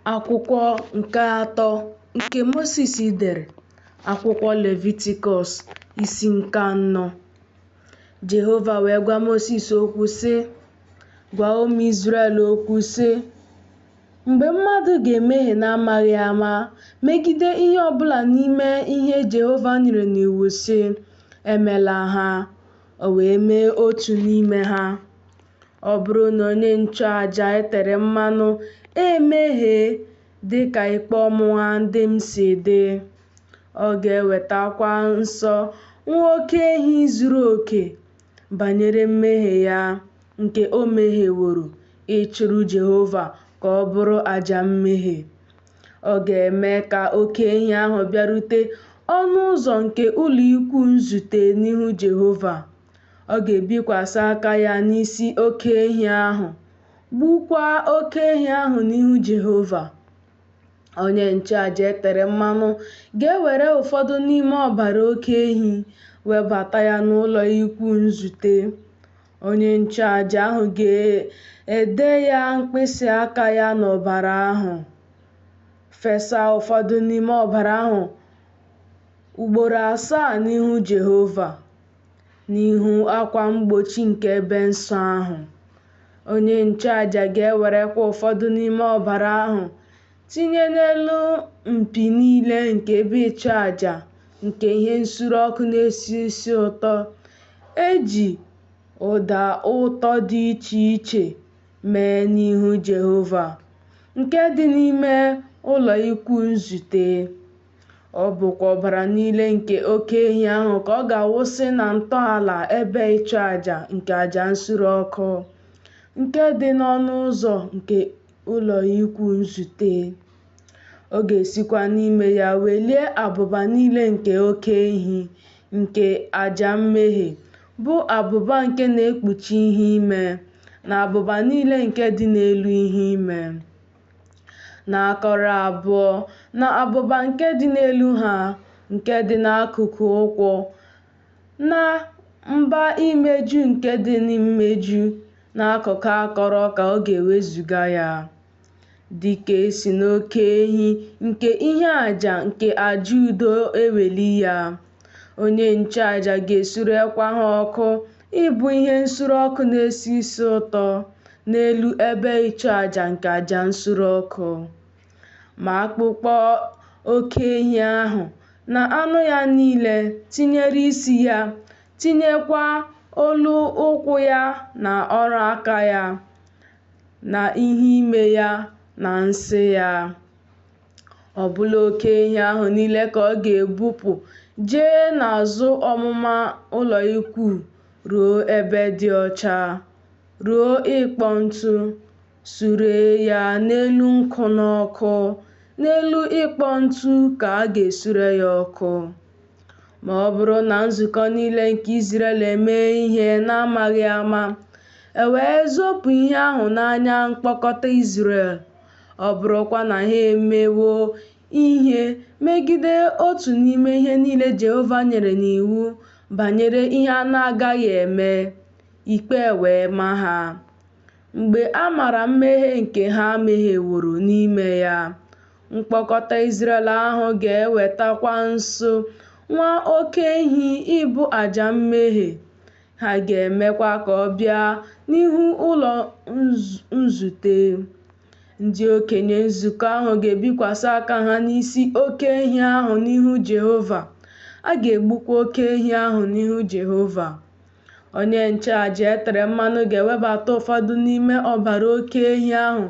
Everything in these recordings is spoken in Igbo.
Akwụkwọ nke atọ nke Mosis dere, akwụkwọ Levitikọs, isi nke anọ. Jehova wee gwa Mosis okwu sị, Gwa ụmụ Izrel okwu sị, Mgbe mmadụ ga-emehie n'amaghị ama megide ihe ọ bụla n'ime ihe Jehova nyere n'iwu sị, Emela ha, o wee mee otu n'ime ha. Ọ bụrụ na onye nchụaja e tere mmanụ emehie dị ka ikpe ọmụma ndị m si dị, ọ ga-ewetakwa nso nwa oke ehi zuru oke banyere mmehie ya nke o mehieworo ịchụrụ Jehova ka ọ bụrụ aja mmehie. Ọ ga-eme ka oke ehi ahụ bịarute ọnụ ụzọ nke ụlọikwuu nzute n'ihu Jehova. Ọ ga-ebikwasị aka ya n'isi oke ehi ahụ, gbukwaa oke ehi ahụ n'ihu Jehova. Onye nchụaja e tere mmanụ ga-ewere ụfọdụ n'ime ọbara oke ehi webata ya n'ụlọ ikwu nzute. Onye nchụaja ahụ ga-ede ya mkpịsị aka ya n'ọbara ahụ, fesa ụfọdụ n'ime ọbara ahụ ugboro asaa n'ihu Jehova, n'ihu akwa mgbochi nke ebe nsọ ahụ. Onye nchụaja ga-ewerekwa ụfọdụ n'ime ọbara ahụ tinye n'elu mpi niile nke ebe ịchụaja nke ihe nsure ọkụ na-esi isi ụtọ e ji ụda ụtọ dị iche iche mee n'ihu Jehova, nke dị n'ime ụlọ ikwu nzute. Ọ bụkwa ọbara niile nke oke ehi ahụ ka ọ ga-awụsị na ntọala ebe ịchụaja nke aja nsure ọkụ, nke dị n'ọnụ ụzọ nke ụlọ ikwu nzute. Ọ ga-esikwa n'ime ya welie abụba niile nke oke ehi nke aja mmehie, bụ abụba nke na-ekpuchi ihe ime, na abụba niile nke dị n'elu ihe ime, na akọrọ abụọ, na abụba nke dị n'elu ha, nke dị n'akụkụ ụkwụ, na mba imeju nke dị n'imeju n'akụkụ akọrọ ka ọ ga-ewezuga ya, dị ka e si n'oke ehi nke ihe aja nke aja udo eweli ya. Onye nchụaja ga-esurekwa ha ọkụ ịbụ ihe nsure ọkụ na-esi isi ụtọ n'elu ebe ịchụaja nke aja nsure ọkụ. Ma akpụkpọ oke ehi ahụ na anụ ya niile, tinyere isi ya, tinyekwa olu ụkwụ ya na ọrụ aka ya, na ihe ime ya na nsị ya. Ọbụla oke ehi ahụ niile ka ọ ga-ebupụ jee n'azụ ọmụma ụlọ ikwu ruo ebe dị ọcha, ruo ịkpọ ntụ, suree ya n'elu nkụ n'ọkụ, n'elu ịkpọ ntụ ka a ga-esure ya ọkụ. Ma ọ bụrụ na nzukọ niile nke Izrel emee ihe n'amaghị ama, e wee zopụ ihe ahụ n'anya mkpọkọta Izrel, ọ bụrụkwa na ha emewo ihe megide otu n'ime ihe niile Jehova nyere n'iwu banyere ihe a na-agaghị eme, ikpe wee ma ha, mgbe a mara mmehie nke ha mehieworo n'ime ya, mkpọkọta Izrel ahụ ga-ewetakwa nso nwa oke ehi ịbụ aja mmehie, ha ga-emekwa ka ọ bịa n'ihu ụlọ nzute. Ndị okenye nzukọ ahụ ga-ebikwasị aka ha n'isi oke ehi ahụ n'ihu Jehova, a ga-egbukwa oke ehi ahụ n'ihu Jehova. Onye nchụaja e tere mmanụ ga-ewebata ụfọdụ n'ime ọbara oke ehi ahụ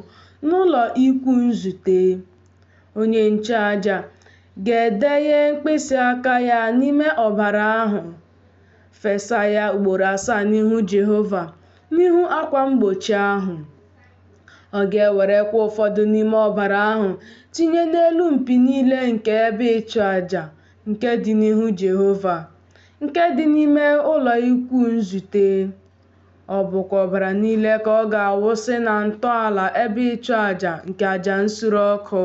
n'ụlọ ikwu nzute. Onye nchụaja ga-edenye mkpịsị aka ya n'ime ọbara ahụ, fesa ya ugboro asaa n'ihu Jehova, n'ihu akwa mgbochi ahụ. Ọ ga-ewerekwa ụfọdụ n'ime ọbara ahụ tinye n'elu mpi niile nke ebe ịchụaja nke dị n'ihu Jehova, nke dị n'ime ụlọ ikwu nzute. Ọ bụkwa ọbara niile ka ọ ga-awụsị na ntọala ebe ịchụaja nke aja nsure ọkụ,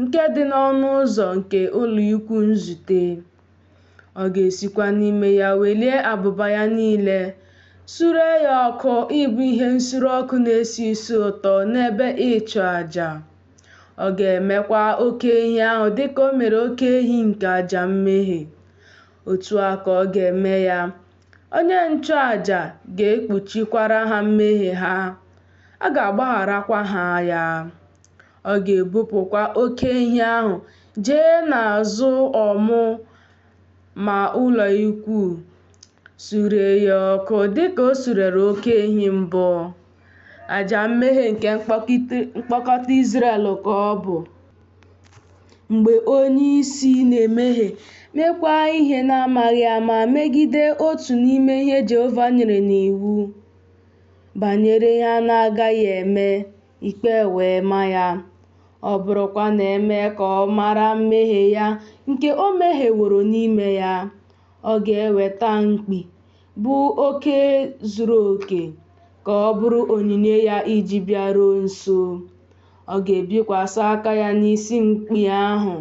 nke dị n'ọnụ ụzọ nke ụlọ ikwu nzute. Ọ ga-esikwa n'ime ya welie abụba ya niile, suree ya ọkụ ịbụ ihe nsure ọkụ na-esi isi ụtọ n'ebe ịchụaja. Ọ ga-emekwa oke ehi ahụ dịka o mere oke ehi nke aja mmehie. Otu a ka ọ ga-eme ya. Onye nchụaja ga-ekpuchikwara ha mmehie ha, a ga-agbagharakwa ha ya. Ọ ga-ebupụkwa oke ehi ahụ jee n'azụ ọmụma ụlọ ikwuu, suree ya ọkụ dịka o surere oke ehi mbụ. Aja mmehie nke mkpọkọta Izrel ka ọ bụ. Mgbe onye isi na-emehie, meekwa ihe n'amaghị ama megide otu n'ime ihe Jehova nyere n'iwu banyere ihe a na-agaghị eme, ikpe wee ma ya. Ọ bụrụkwa na e mee ka ọ mara mmehie ya nke o mehieworo n'ime ya, ọ ga-eweta mkpi, bụ oke zuru oke, ka ọ bụrụ onyinye ya iji bịaruo nso. Ọ ga-ebikwasị aka ya n'isi mkpi ahụ,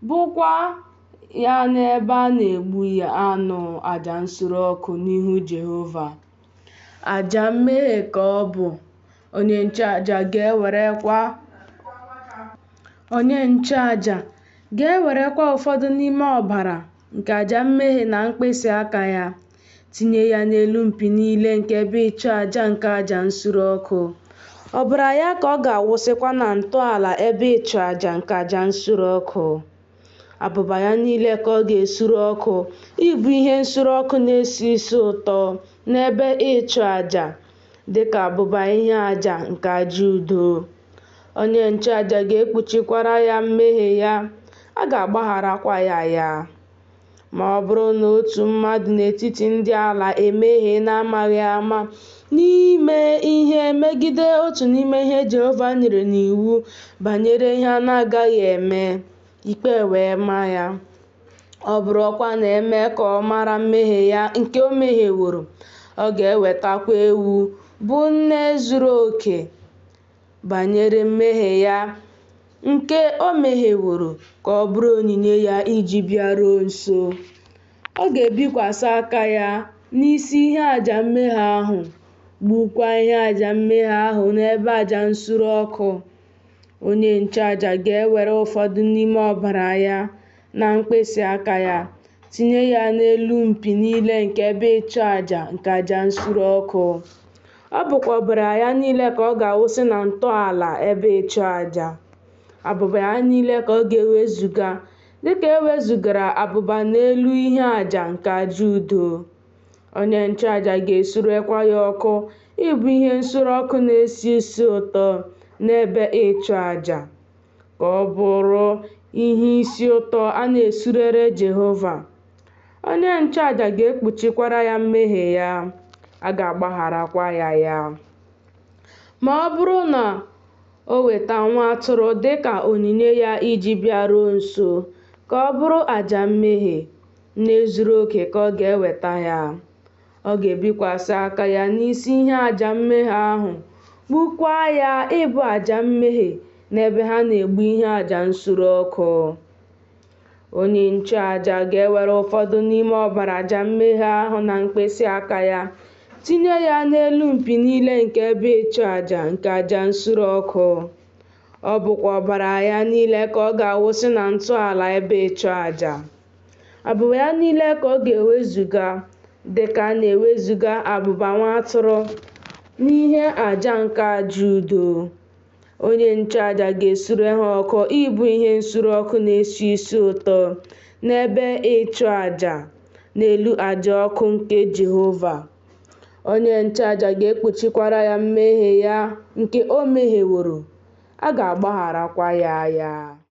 gbukwaa ya n'ebe a na-egbu anụ aja nsure ọkụ n'ihu Jehova. Aja mmehie ka ọ bụ. Onye nchụaja ga-ewerekwa ụfọdụ n'ime ọbara nke aja mmehie na mkpịsị aka ya, tinye ya n'elu mpi niile nke ebe ịchụaja nke aja nsure ọkụ. Ọbara ya ka ọ ga-awụsịkwa na ntọala ebe ịchụaja nke aja nsure ọkụ. Abụba ya niile ka ọ ga-esure ọkụ ịbụ ihe nsure ọkụ na-esi isi ụtọ n'ebe ịchụaja, dịka abụba ihe aja nke aja udo. Onye nchụaja ga-ekpuchikwara ya mmehie ya, a ga-agbagharakwa ya ya. Ma ọ bụrụ na otu mmadụ n'etiti ndị ala emehie n'amaghị ama n'ime ihe megide otu n'ime ihe Jehova nyere n'iwu banyere ihe a na-agaghị eme, ikpe wee ma ya. Ọ bụrụkwa na e mee ka ọ mara mmehie ya nke o mehieworo, ọ ga-ewetakwa ewu, bụ nne zuru oke, banyere mmehie ya nke o mehieworo, ka ọ bụrụ onyinye ya iji bịaruo nso. Ọ ga-ebikwasị aka ya n'isi ihe aja mmehie ahụ, gbukwaa ihe aja mmehie ahụ n'ebe aja nsure ọkụ. Onye nchụaja ga-ewere ụfọdụ n'ime ọbara ya na mkpịsị aka ya, tinye ya n'elu mpi niile nke ebe ịchụaja nke aja nsure ọkụ. Ọ bụkwa ọbara ya niile ka ọ ga-awụsị na ntọala ebe ịchụaja. Abụba ya niile ka ọ ga-ewezuga, dịka e wezugara abụba n'elu ihe aja nke aja udo. Onye nchụaja ga-esurekwa ya ọkụ ịbụ ihe nsure ọkụ na-esi isi ụtọ n'ebe ịchụaja, ka ọ bụrụ ihe isi ụtọ a na-esurere Jehova. Onye nchụaja ga-ekpuchikwara ya mmehie ya, a ga-agbagharakwa ya ya. Ma ọ bụrụ na o weta nwa atụrụ dịka onyinye ya iji bịaruo nso, ka ọ bụrụ aja mmehie, nne zuru oke ka ọ ga-eweta ya. Ọ ga-ebikwasị aka ya n'isi ihe aja mmehie ahụ, gbukwaa ya ịbụ aja mmehie n'ebe ha na-egbu ihe aja nsure ọkụ. Onye nchụaja ga-ewere ụfọdụ n'ime ọbara aja mmehie ahụ na mkpịsị aka ya, tinye ya n'elu mpi niile nke ebe ịchụaja nke aja nsure ọkụ. Ọ bụkwa ọbara ya niile ka ọ ga-awụsị na ntọala ebe ịchụaja. Abụba ya niile ka ọ ga-ewezuga, dịka a na-ewezuga abụba nwa atụrụ n'ihe aja nke aja udo. Onye nchụaja ga-esure ha ọkụ ịbụ ihe nsure ọkụ na-esi isi ụtọ n'ebe ịchụaja n'elu aja ọkụ nke Jehova. Onye nchụaja ga-ekpuchikwara ya mmehie ya nke o mehieworo, a ga-agbagharakwa ya ya.